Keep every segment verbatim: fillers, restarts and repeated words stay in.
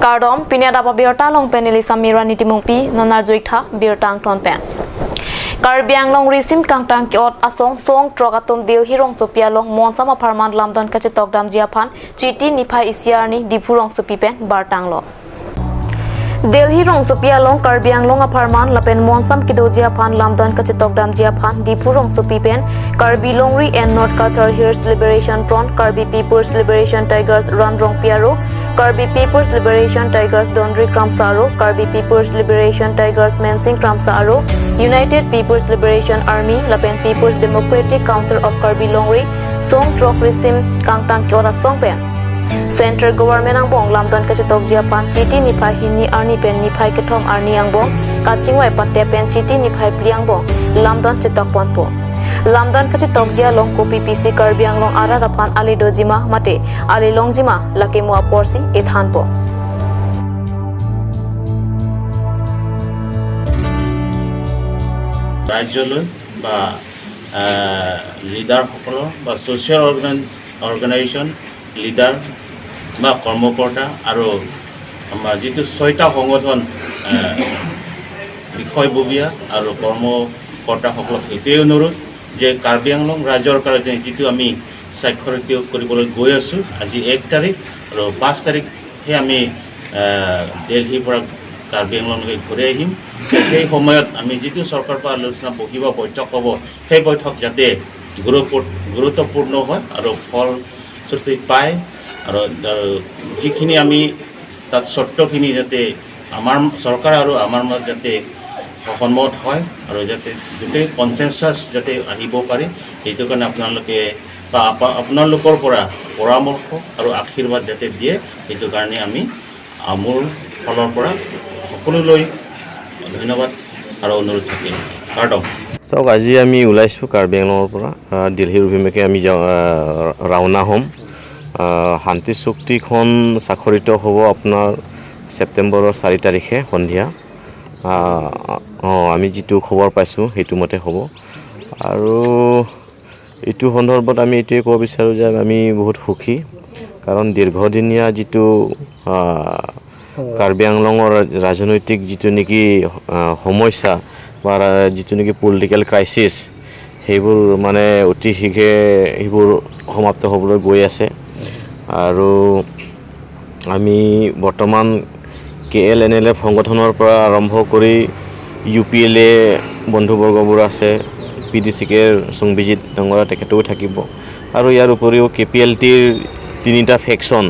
Kardom, pini adap abirta along pen neli Samira Niti Mungpi, non arjuik tha birta angton pen. Karbi Anglong risim kangtang ke-ot asong song throk atum Delhi rongsopi along monsam apharman lamdon kachetok damji aphan Chiti niphai isi arni Diphu rongsopi pen bartanglo. Delhi rongsopi along Karbi Anglong apharman lapen monsam kedoji aphan lamdon kachetok damji aphan Diphu rongsopi pen Karbi Longri and North Cachar Hills Liberation Front, Karbi People's Liberation Tigers Ran Rongpi aro, Karbi People's Liberation Tigers Dondri Kramsa aro, Karbi People's Liberation Tigers Mensing Kramsa aro, United People's Liberation Army lapen People's Democratic Council of Karbi Longri song throk risim kangtang ke-ot asong pen Central Government angbong lamdon kachetokji aphan Chiti niphai hini arni pen niphai kethom arni angbong kachingvai patep pen Chiti niphai phli angbong lamdon chetok ponpo. Lamdon kachetokji along kopi pisi Karbi Anglong arat aphan ale dojima mate ale longjima lake mo aporsi ethanpo. ৰাজ্যলৈ বা লিডাৰসকলৰ বা ছ'চিয়েল অৰ্গেনাই organisation leader বা কৰ্মকৰ্তা আৰু আমাৰ যিটো ছয়টা সংগঠন, আহ, বিষয়ববীয়া আৰু কৰ্মকৰ্তাসকলক এইটোৱেই অনুৰোধ যে কাৰ্বি আংলং ৰাইজৰ কাৰণে যিটো আমি স্বাক্ষৰিত কৰিবলৈ গৈ আছোঁ, আজি এক তাৰিখ আৰু পাঁচ তাৰিখে আমি, আহ, দিল্লীৰ পৰা কাৰ্বি আংলংলৈকে ঘূৰি আহিম। সেই সময়ত আমি যিটো চৰকাৰৰ পৰা আলোচনা বহিব, বৈঠক হ'ব, সেই বৈঠক যাতে গুৰুপূৰ-, গুৰুত্বপূৰ্ণ হয় আৰু ফলশ্ৰুতি পায় আৰু, আৰু যিখিনি আমি তাত চৰ্তখিনি যাতে আমাৰ চৰকাৰ আৰু আমাৰ মাজত যাতে সন্মত হয় আৰু যাতে গোটেই কনচেনচাছ যাতে আহিব পাৰে, সেইটো কাৰণে আপোনালোকে বা আপা-, আপোনালোকৰ পৰা পৰামৰ্শ আৰু আশীৰ্বাদ যাতে দিয়ে, সেইটো কাৰণে আমি আহ, মোৰ ফালৰ পৰা সকলোলৈ ধন্যবাদ আৰু অনুৰোধ থাকিল। কাৰ্ডম। চাওক, আজি আমি ওলাইছোঁ কাৰ্বি আংলঙৰ পৰা, আহ, দিল্লীৰ অভিমুখে আমি যাওঁ, আহ, ৰাওনা হ'ম। আহ, শান্তি চুক্তিখন স্বাক্ষৰিত হ'ব আপোনাৰ ছেপ্টেম্বৰৰ চাৰি তাৰিখে সন্ধিয়া। আহ, অ, আমি যিটো খবৰ পাইছোঁ, সেইটো মতে হ'ব। আৰু এইটো সন্দৰ্ভত আমি এইটোৱে ক'ব বিচাৰোঁ যে আমি বহুত সুখী, কাৰণ দীৰ্ঘদিনীয়া যিটো, আহ, কাৰ্বি আংলঙৰ ৰাজনৈতিক যিটো নেকি, আহ, সমস্যা বা ৰা-, যিটো নেকি পলিটিকেল ক্ৰাইচিছ, সেইবোৰ মানে অতি শীঘ্ৰে সেইবোৰ সমাপ্ত হ'বলৈ গৈ আছে। আৰু আমি বৰ্তমান কে এল এন এল এফ সংগঠনৰ পৰা আৰম্ভ কৰি ইউ পি এল এ বন্ধুবৰ্গবোৰ আছে, পি ডি চি কেৰ সংবিজিত ডাঙৰীয়া তেখেতেও থাকিব, আৰু ইয়াৰ উপৰিও কে পি এল টিৰ তিনিটা ফেকশ্যন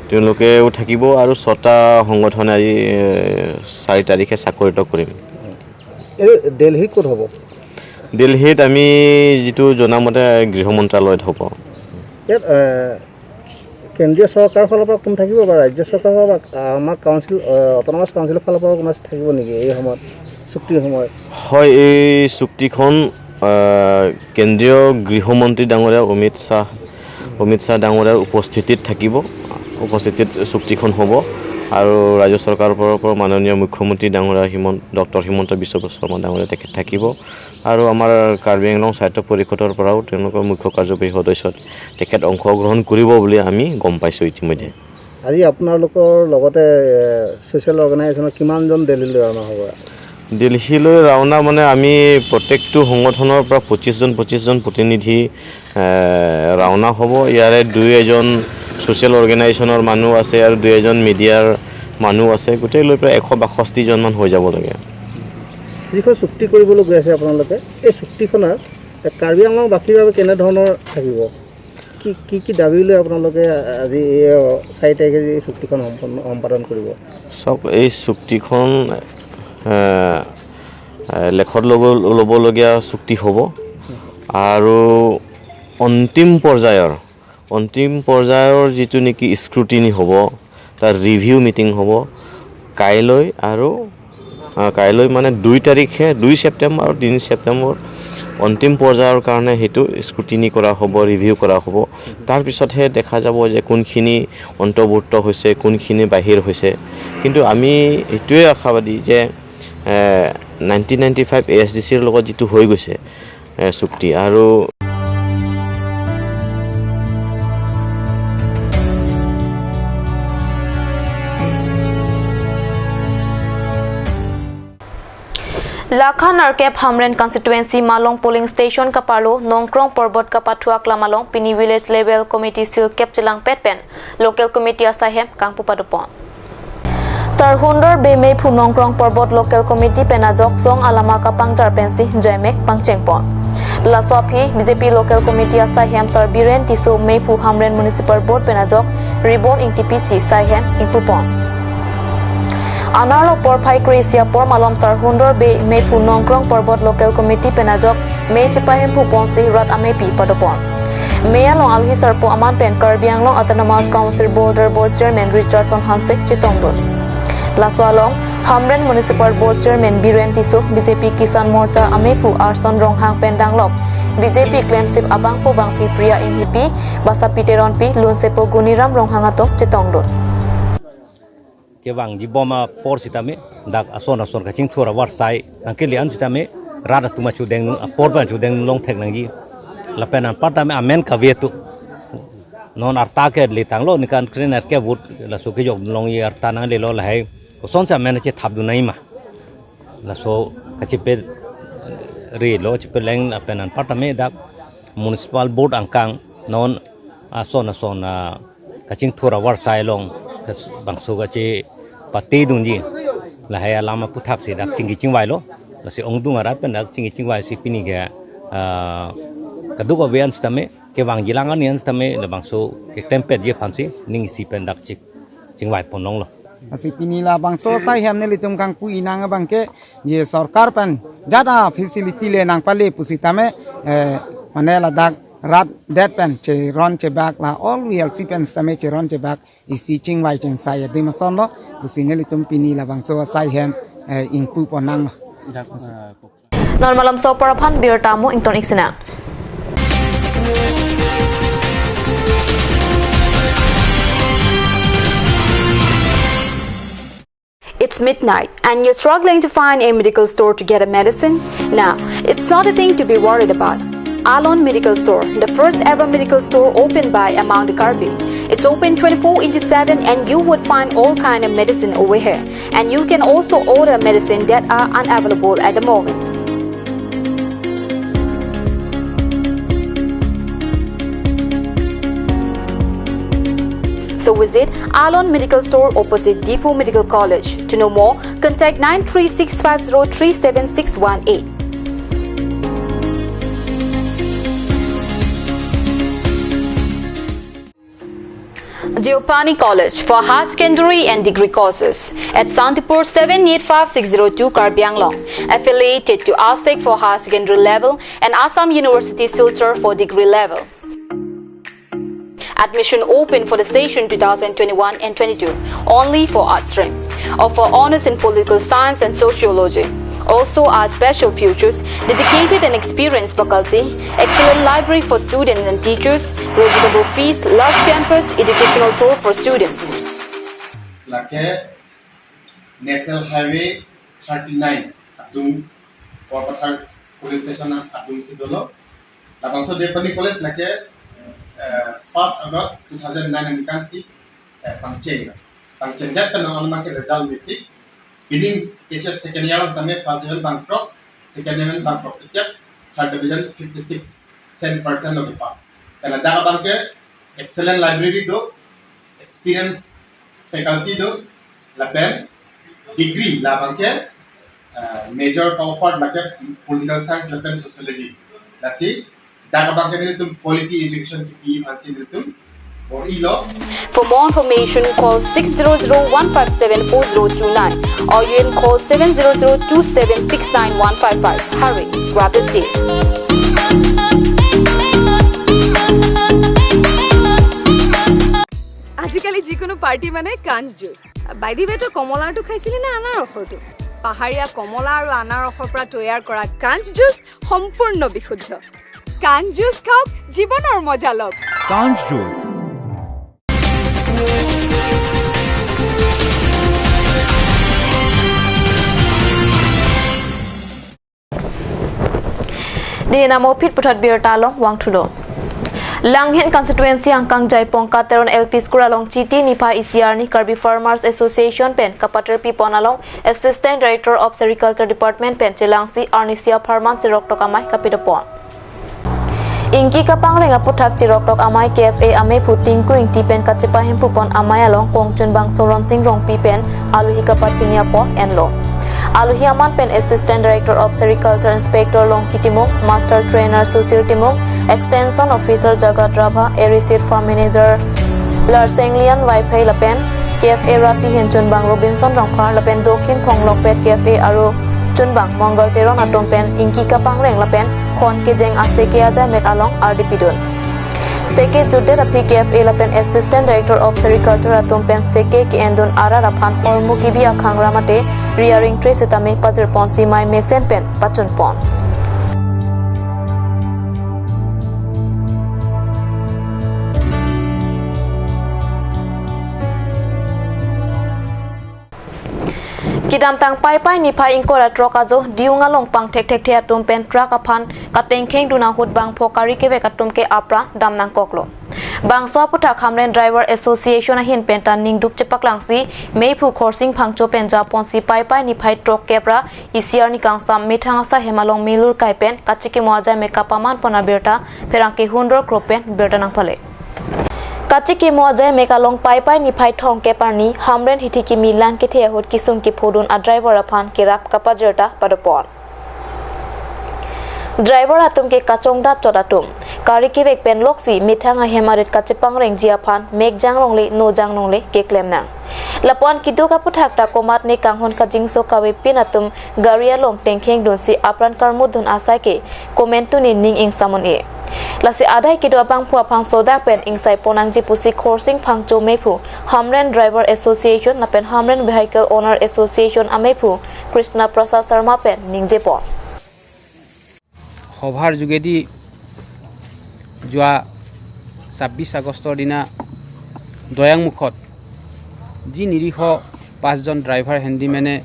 তেওঁলোকেও থাকিব, আৰু ছটা সংগঠনে আজি, এ, চাৰি তাৰিখে স্বাক্ষৰিত কৰিম। এই দিল্লীত ক'ত হ'ব? দিল্লীত আমি যিটো জনামতে গৃহ মন্ত্ৰালয়ত হ'ব। ইয়াত, এ, কেন্দ্ৰীয় চৰকাৰৰ ফালৰ পৰা কোন থাকিব বা ৰাজ্য চৰকাৰৰ ফালৰ পৰা, আ, আমাৰ কাউন্সিল, আ, অট'নমাছ কাউন্সিলৰ ফালৰ পৰা কোনোবা থাকিব নেকি এই সময়ত, চুক্তিৰ সময়ত? হয়, এই চুক্তিখন, আ, কেন্দ্ৰীয় গৃহমন্ত্ৰী ডাঙৰীয়া অমিত শ্বাহ, অমিত শ্বাহ ডাঙৰীয়াৰ উপস্থিতিত থাকিব, উপস্থিতিত চুক্তিখন হ'ব। আৰু ৰাজ্য চৰকাৰৰ ফালৰ পৰা মাননীয় মুখ্যমন্ত্ৰী ডাঙৰীয়া হিমন্ত, ডক্টৰ হিমন্ত বিশ্ব শৰ্মা ডাঙৰীয়া তেখেত থাকিব। আৰু আমাৰ কাৰ্বি আংলং স্বায়ত্ত পৰিষদৰ পৰাও তেওঁলোকৰ মুখ্য কাৰ্যবাহী সদস্য তেখেত অংশগ্ৰহণ কৰিব বুলি আমি গম পাইছোঁ ইতিমধ্যে। আজি আপোনালোকৰ লগতে, এ, ছ'চিয়েল অৰ্গেনাইজেশ্যনৰ কিমানজন দিল্লীলৈ ৰাওনা হ'ব? দিল্লীলৈ ৰাওনা মানে আমি প্ৰত্যেকটো সংগঠনৰ পৰা পঁচিছজন, পঁচিছজন প্ৰতিনিধি, এ, ৰাওনা হ'ব। ইয়াৰে দুই এজন ছ'চিয়েল অৰ্গেনাইজেশ্যনৰ মানুহ আছে আৰু দুই এজন মিডিয়াৰ মানুহ আছে। গোটেই লৈ পেলাই এশ বাষষ্ঠিজনমান হৈ যাব লাগে। যিখন চুক্তি কৰিবলৈ গৈ আছে আপোনালোকে, এই চুক্তিখনত কাৰ্বি আংলংবাসীৰ বাবে কেনেধৰণৰ থাকিব? কি, কি, কি দাবী লৈ আপোনালোকে আজি এই চাৰি তাৰিখে যি চুক্তিখন সম্পন্ন, সম্পাদন কৰিব? চাওক, এই চুক্তিখন, এ, এ, লেখত ল'ব, ল'বলগীয়া চুক্তি হ'ব। আৰু অন্তিম পৰ্যায়ৰ, অন্তিম পৰ্যায়ৰ যিটো নেকি স্ক্ৰুটিনি হ'ব, তাৰ ৰিভিউ মিটিং হ'ব কাইলৈ আৰু, আ, কাইলৈ মানে দুই তাৰিখে, দুই ছেপ্টেম্বৰ আৰু তিনি ছেপ্টেম্বৰ অন্তিম পৰ্যায়ৰ কাৰণে সেইটো স্ক্ৰুটিনি কৰা হ'ব, ৰিভিউ কৰা হ'ব। তাৰ পিছতহে দেখা যাব যে কোনখিনি অন্তৰ্ভুক্ত হৈছে, কোনখিনি বাহিৰ হৈছে। কিন্তু আমি এইটোৱে আশাবাদী যে, এ, নাইনটিন নাইনটি ফাইভ এ এছ ডি চিৰ লগত যিটো হৈ গৈছে, এ, চুক্তি আৰু Lakhan nerkep Hamren constituency Malong polling station kaparlo Nongkrong Porbot kapathu aklam along pini village level committee silkep chelangpet pen local committee asaihem kangpu padopon. Sarhundor Bey meiphu Nongkrong Porbot local committee pen ajok song alama kapangjar pensi joimek pangchengpon. Laso aphi B J P local committee asaihem Sar Biren Tisso meiphu Hamren Municipal Board pen ajok ribbon ingtipisi saihem ingpupon. Anerlo porphai kre-isi apor malom Sarhundor Bey meiphu Nongkrong Porbot local committee pen ajok mei chepahemphuponsi rat ameipi padopon. Mei along alohi sarpo aman pen Karbi Anglong Autonomous Council Border Board Chairman Richardson Hanse chetongdun. Laso along Hamren Municipal Board Chairman Biren Tisso, B J P Kisan Morcha ameiphu Arson Ronghang pen danglok B J P klemsip abangpo bangpi Priya Enghipi, Basapi Teronpi, Lunsepo Guniram Ronghang atum chetongdun. Kevangji bom apor sitame dak ason ason kachingthur avarsai nangkele an sitame rat atum achudeng apor pen achudeng longthek nangji. Lapen anparta me amen kave atum non arta ke letanglo, nikan kre-nerkep vote laso kejok longji arta nanglelo, lahai kosonsi amen chethapdun nangji ma. Laso kachepere lo, chepeleng lapen anparta me dak municipal board angkang non ason ason, ah, kachingthur avarsai along kas-, bangso kachepatedunji. Lahai alam aphuthaksi dak chingki chingvailo. Lasi ongdung arat pen dak chingki chingvaisi pini ke, ah, kadokave an sitame, kevangjilang ani an sitame, labangso keklempetji aphansi ning isi pen dak chik chingvaipon longlo. Lasi pini labangso asaihem nelitum kangpu-i nang abangke, je sorkar pen jat a facility le nangpale pusitame, eh, mane ladak rat det pen cheron chebak la all V L C pen sitame cheron chebak isi chingvai chingsai adim asonlo, pusi nelitum pini labangso asaihem, eh, ingpupon nanglo. Non malomso apor aphan birta mo ington-ik sinang. It's midnight and you're struggling to find a medical store to get a medicine? Now, it's not a thing to be worried about. Alon Medical Store, the first ever medical store opened by Amang the Karbi. It's open twenty-four into seven and you would find all kind of medicine over here. And you can also order medicine that are unavailable at the moment. So visit Alon Medical Store opposite Diphu Medical College. To know more, contact nine three six five zero three seven six one eight. Deopani College for higher secondary and degree courses at Santipur seven eight five six zero two Karbi Anglong, affiliated to ASEC for higher secondary level and Assam University Silchar for degree level. Admission open for the session two thousand twenty-one and twenty-two only for arts stream. Offer honors in political science and sociology. Also, our special features: dedicated and experienced faculty, excellent library for students and teachers, reasonable fees, large campus, educational tour for students. Lake National Highway thirty-nine adung, Borpathar Police Station adungsi dolo. Labangso Deopani College lake, eh, first August two thousand nine aningkansi, eh, pangcheng. Pangchengdet pen non-anma ke result mepik. Pining H S second year sitame first division bangthrok, second division bangthroksi kep, third division fifty-six cent percent lo kepass. Pen ladak abangke excellent library do, experienced faculty do, lapen degree labangke, eh, major ka-offer lake political science lapen sociology. Lasi dak abangke nelitum quality education kipi aphansi nelitum bor-ilo. For more information, call six zero zero one five seven four zero two nine or you can call seven zero zero two seven six nine one five five. Hurry, grab the seat. আজিকালি যিকোনো পাৰ্টি মানে কাঞ্চ juice. By the ৱে, তই কমলাৰটো খাইছিলি নে আনাৰসৰটো? পাহাৰীয়া কমলা আৰু আনাৰসৰ পৰা তৈয়াৰ কৰা কাঞ্চ জুচ সম্পূৰ্ণ বিশুদ্ধ। কাঞ্চ জুচ খাওক, জীৱনৰ মজা লওক। কাঞ্চ juice. Dei namo phit puthot birta along vangthulo. Langhin constituency angkang Jaipong Kateron L P School along Chiti niphai isi arni Karbi Farmers Association pen kapaterpi pon along Assistant Director of Sericulture Department pen chelangsi arnisi apharman cheroktok amei kapido pon. Ingki kapangreng aputhak cheroktok amei K F A amei phu Tinku Ingti pen kachepahemphu pon amei along kongchunbang Soron Sing Rongpi pen alohi kapachini apot enlo. Alohi aman pen Assistant Director of Sericulture Inspector Longki Timung, Master Trainer Susir Timung, Extension Officer Jagat Rabha, Erisit Farm Manager Larsenglian Vaiphei lapen K F A rat ahin chunbang Robinson Rongphar lapen Dokhin Phonglokpet K F A aro chunbang Mongol Teron atum pen ingki kapangreng lapen khon kejeng aseke ajai mek along ardi pidun. Seke jutdet aphi K F A lapen Assistant Director of Sericulture atum pen seke ke-endun arat aphan hormu kibi akhang ramate riaring tre sitame pajirponsi mei mesen pen pachunpon. Kedamtang Paipai niphai ingkoi ra throk ajo Diyung along pangthek thekthe atum pen truck aphan katengkheng dun ahut bangpho kari kevek atum ke apran dam nangkoklo. Bangso aputhak Hamren Driver Association ahin pen ta ningduk chepaklangsi meiphu Khorsing Phangcho pen japonsi Paipai niphai throk kep ra isi arni kangsam methang asai hem along melur kai pen kachikimo ajai mek kapaman pon abirta pherangke Hundor Kro pen birta nangpale. Kachikimo ajai mek along Paipai niphai thomkep arni Hamren hithi kimi lang kethe ahut kisung kiphodun a driver aphan kerap kapajirta padopon. Driver atum ke kachongdat chot atum. Kari kevek pen loksi methang ahem arit kachepangrengji aphan mek jang longle no jang longle keklem nang. Lapuan keduk aputhak ta komatne kanghon kajingso kavepin atum gari along tengkheng dunsi apran karmut dun asai ke komentu ni ning ingsamon e. Lasi adai kedo abangphu aphan sodak pen ingsai pon nangji pusi Khorsing Phangcho meiphu Hamren Driver Association lapen Hamren Vehicle Owner Association ameiphu Krishna Prasad Sharma pen ningjepon. সভাৰ যোগেদি যোৱা ছাব্বিছ আগষ্টৰ দিনা দৈয়াংমুখত যি নিৰীহ পাঁচজন ড্ৰাইভাৰ হেণ্ডিমেনে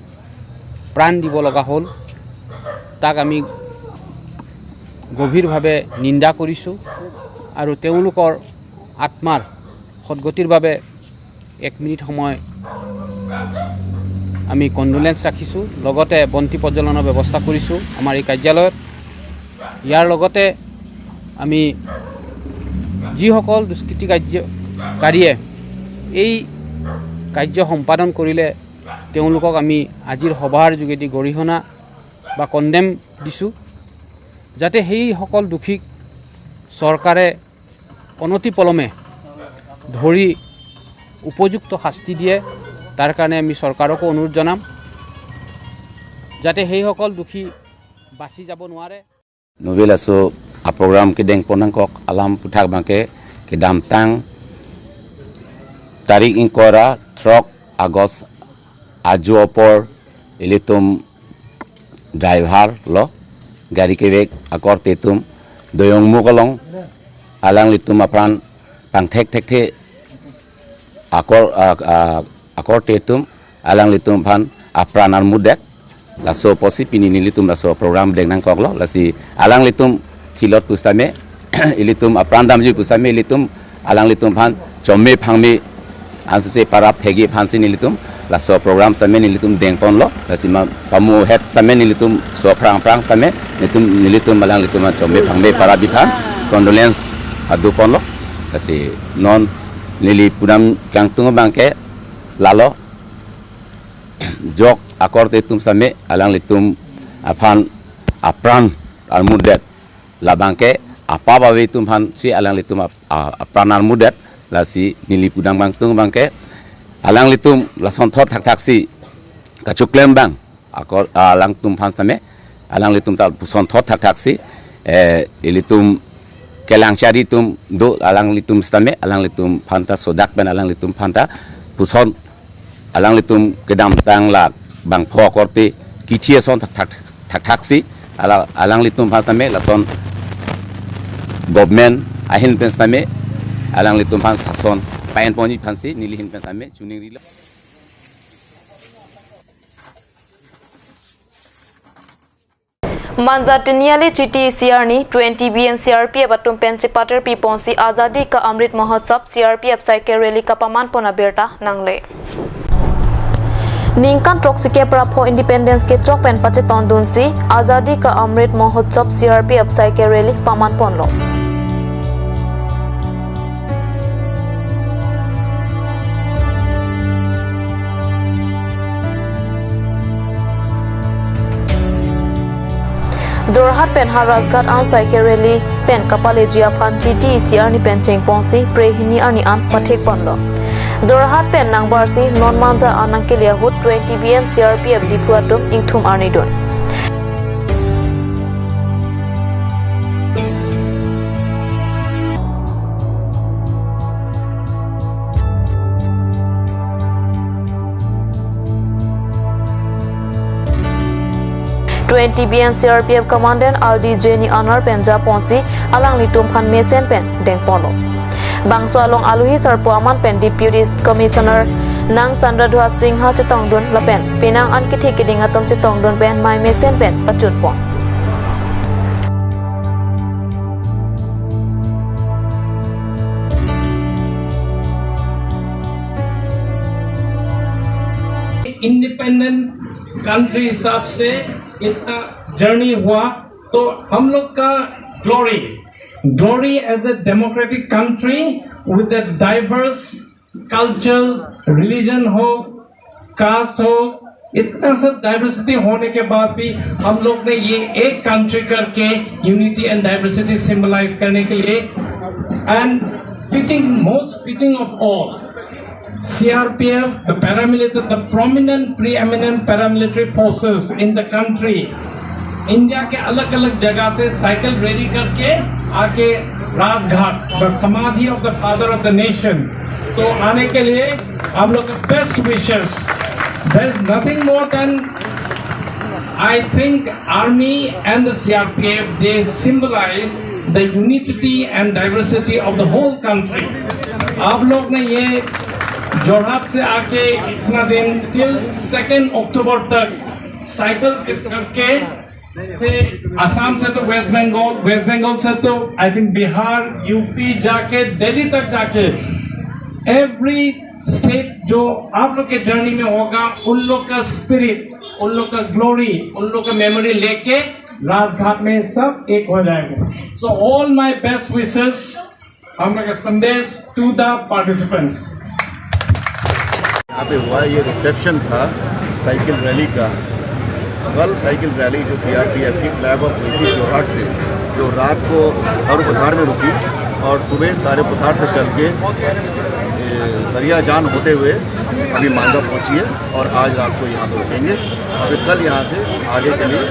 প্ৰাণ দিব লগা হ'ল, তাক আমি গভীৰভাৱে নিন্দা কৰিছোঁ আৰু তেওঁলোকৰ আত্মাৰ সদগতিৰ বাবে এক মিনিট সময় আমি কণ্ডোলেঞ্চ ৰাখিছোঁ, লগতে বন্তি প্ৰজ্বলনৰ ব্যৱস্থা কৰিছোঁ আমাৰ এই কাৰ্যালয়ত। ইয়াৰ লগতে আমি যিসকল দুষ্কৃতি কাৰ্যকাৰীয়ে এই কাৰ্য সম্পাদন কৰিলে, তেওঁলোকক আমি আজিৰ সভাৰ যোগেদি গৰিহণা বা কণ্ডেম দিছোঁ, যাতে সেইসকল দোষীক চৰকাৰে অনতিপলমে ধৰি উপযুক্ত শাস্তি দিয়ে, তাৰ কাৰণে আমি চৰকাৰকো অনুৰোধ জনাম, যাতে সেইসকল দোষী বাচি যাব নোৱাৰে। Novel aso a program kedeng pon nangkok alam aputhak abangke kedamtang tarik ingkoi ra throk August ajo apor ilitum driver lo gari kevek akorte atum Doyongmukh along alanglitum apran pangthek thekthe akor, a, a, akorte atum alanglitum aphan apran armudet. Laso apotsi pini nelitum laso program deng nangkoklo, lasi alanglitum thilot pusitame ilitum apran damji pusitame ilitum alanglitum aphan chome phangme ansose parap thegi aphansi nelitum laso program sitame nelitum deng ponlo, lasi ma pamu het sitame nelitum so phrang phrang sitame nelitum, nelitum alanglitum aphan chome phangme parap aphan condolence adu ponlo, lasi non neli pudam kangtung abangke lalo jok akorte atum sitame alanglitum aphan apran armudet, labangke apap ave atum aphansi alanglitum ap-, a-, apran armudet, lasi neli pudam kangtung abangke alanglitum lasonthot thakthaksi kachoklem abang akor, alangtum aphan sitame alanglitum ta pusonthot thakthaksi, eh, ilitum kelang chari atum do alanglitum sitame alanglitum aphan ta sodak pen alanglitum aphan ta puson alanglitum kedamtang la bangpho akorte kithi ason thakthak thakthaksi ala alanglitum aphan sitame lason government ahin pen sitame alanglitum aphan sason pain ponji aphansi neli ahin pen sitame chuning rilo. Manja Tiniali Chiti isi arni twenty B N C R P F atum pen chepater piponsi Azadi Ka Amrit Mahotsav C R P F cycle rally kapaman pon abirta nangle. Ningkan throksi kep ra pho Independence kechok pen pachetongdunsi Azadi Ka Amrit Mahotsav C R P F cycle rally paman ponlo. Jorhat pen ha Rajghat an cycle rally pen kapaleji aphan Chiti isi arni pen chengponsi Phre hini arni an pathek ponlo. Jorhat pen nangbarsi non Manja an nangkele ahut twenty B N C R P F Diphu atum ingthum arnidun. Twenty B N C R P F Commandant R D Jenny Anar pen japonsi alanglitum aphan mesen pen dengponlo. Bangso along aluhi sarpo aman pen Deputy Commissioner Nang Chandradhwa Singha chetongdun lapen penang an kethe keding atum chetongdun pen mei mesen pen pachunpon. Independent country हिसाब से इतना journey हुआ, तो हम लोग का glory, glory as a democratic country with the diverse cultures, religion हो, caste हो, इतना सब डाइवर्सिटी होने के बाद भी हम लोग ने ये एक कंट्री करके यूनिटी एंड डाइवर्सिटी सिंबलाइज करने के लिए, and fitting, most fitting of all, C R P F, the paramilitary, the prominent, preeminent paramilitary forces in the country, India के अलग-अलग जगह से साइकिल रैली करके आके राजघाट, the समाधि of the father of the nation, तो आने के लिए आप लोग का best wishes. There is nothing more than, I think, army and the C R P F, they symbolize the unity and diversity of the whole country. आप लोग ने ये जोरहाट से आके इतना दिन, till second October तक साइकिल करके से आसाम से तो वेस्ट बंगाल, वेस्ट बंगाल से तो आई थिंक बिहार, यूपी जाके, दिल्ली तक जाके, एवरी स्टेट जो आप लोग के जर्नी में होगा, उन लोग का स्पिरिट, उन लोग का ग्लोरी, उन लोग का मेमोरी लेके राजघाट में सब एक हो जाएंगे। So all my best wishes हम लोग का संदेश to the participants। यहाँ पे हुआ, ये रिसेप्शन था साइकिल रैली का। कल साइकिल रैली जो सीआरपीएफ की फ्लैग ऑफ एटी जोरहाट से, जो रात को सरुपथार में रुकी और सुबह सरुपथार से चल के, ए, दरिया जान होते हुए अभी मांडा पहुंची है और आज रात को यहाँ पे रुकेंगे। अभी कल यहाँ से आगे के लिए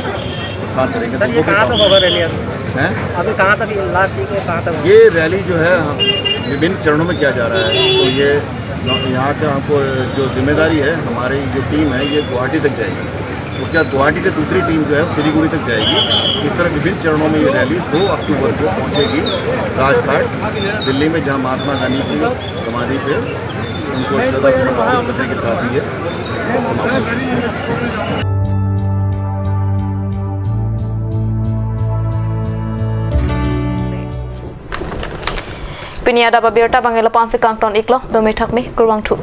प्रस्थान करेंगे। सर, ये लोगों के कहाँ तक काम होगा रैली अभी? हैं? अभी कहाँ तक लास्ट, ये कहाँ तक होगा? ये रैली जो है, हम विभिन्न चरणों में किया जा रहा है, तो ये यहाँ का हमको जो जिम्मेदारी है, हमारी जो टीम है, ये गुवाहाटी तक जाएगी। उसके बाद गुवाहाटी से दूसरी टीम जो है, सिलीगुड़ी तक जाएगी। इस तरह विभिन्न चरणों में ये रैली दो अक्टूबर को पहुँचेगी राजघाट, दिल्ली में, जहाँ महात्मा गांधी की समाधि पे उनको श्रद्धा सुमन अर्पित करने के साथ ही ये समापन। Pini adap abirta bang elo pensi kangton iklo, dome thakme, kurvangthu.